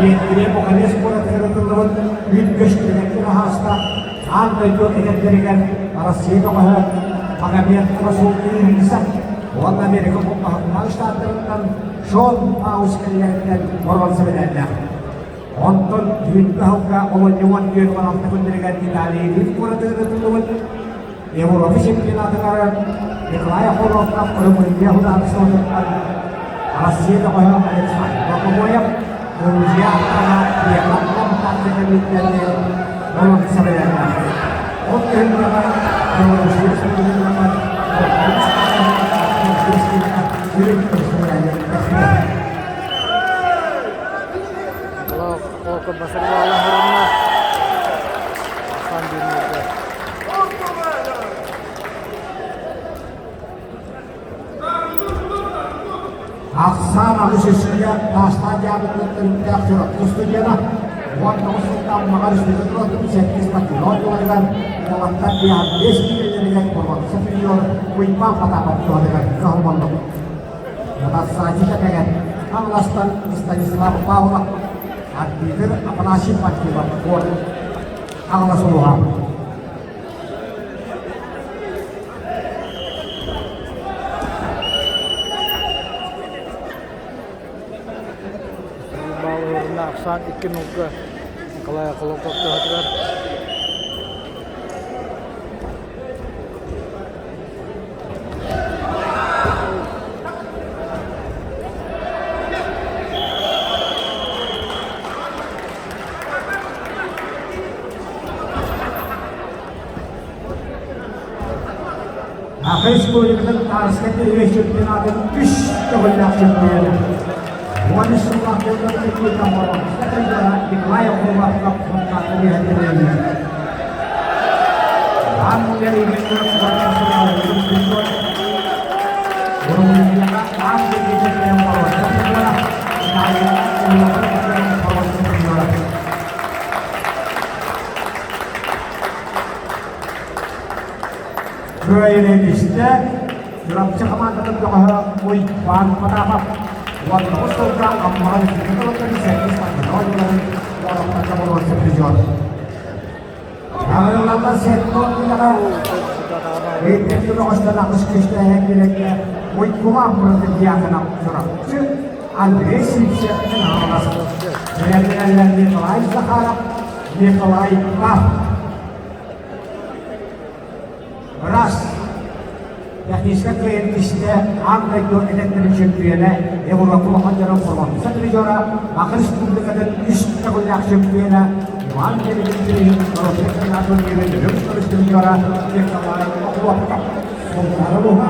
Венгрия Бухарест куоратыгар ытыллыбыт үт көстүүлэргэ аһааста аан дойду эдэрдэригэр Россия бөҕөһө Магомед Расул Ириса уонна Америка Холбоһуктаах Штаттарыттан Шон Маус кэллэриттэн боруонса мэдээллээх. Онтон түүнкү аһылга олунньу 14-16 күннэригэр Италия Львив куоратыгар ытыллыбыт Европа чемпионатыгар Николай Охоровков Румыния судаарыстыбатыттан Россия бөҕөһө Александр Бокобоев Грузия аттана Леонид Ломтадзе кэлбиттэрин боруонса бэлэмнээх. Ол түһүлгэҕэ Белоруссия Республикатыгар сүрүн көрсүлэрин Ахсаан аҕыс үсүгэ Таастаах дьаабытынан төрүттээх Чурапчы студена 19 сылтан Маҕар Республикатын сэттис патриот туһатыгар уолаттар биэс киилэлэригэр боруонса призер Уйбаан Потапов туһатыгар кыһаллаллар. Матассааччы кэтэгэр Хаҥаластан Станислав Павлов, арбитр Афанасий Пантелов Хаҥалас улууһа. Баалларына ахсаан икки нолга Николай Охолоков туһатыгар. Саха Республикатын Таарыска төһө чемпионатын үс төгүллээх чемпиона. 13 сыллаах Николай Охоловка Кыайыытистэ Чурапчы хамаандатын бөҕөһө Уйбаан Потапов 19 сылга Аммаҕа республикаларыгар сэттис патриот уолаттарга боруонса призер. Аҕыыллаллар сэттон үлэҕэ Эйдэки бөҕөстөн аҕыс күүстээһин билэҥҥэ Уйгулаах Мурзадьяконов Чурапчы, Андрей Сивцев Хаҥалас, бэлэмнэнэллэр Николай Захаров, Николай Павлов. Раз техническэй кыайан аан дойду эдэрдэрин чөмпүйүөнэ, Европа улахан дьонун боруонса призера, Саха Республикатын үс төгүллээх чөмпүйүөнэ Иван Кириллин Россия Федерациятын призера Николай Охлопков. Сунтаар улууһа.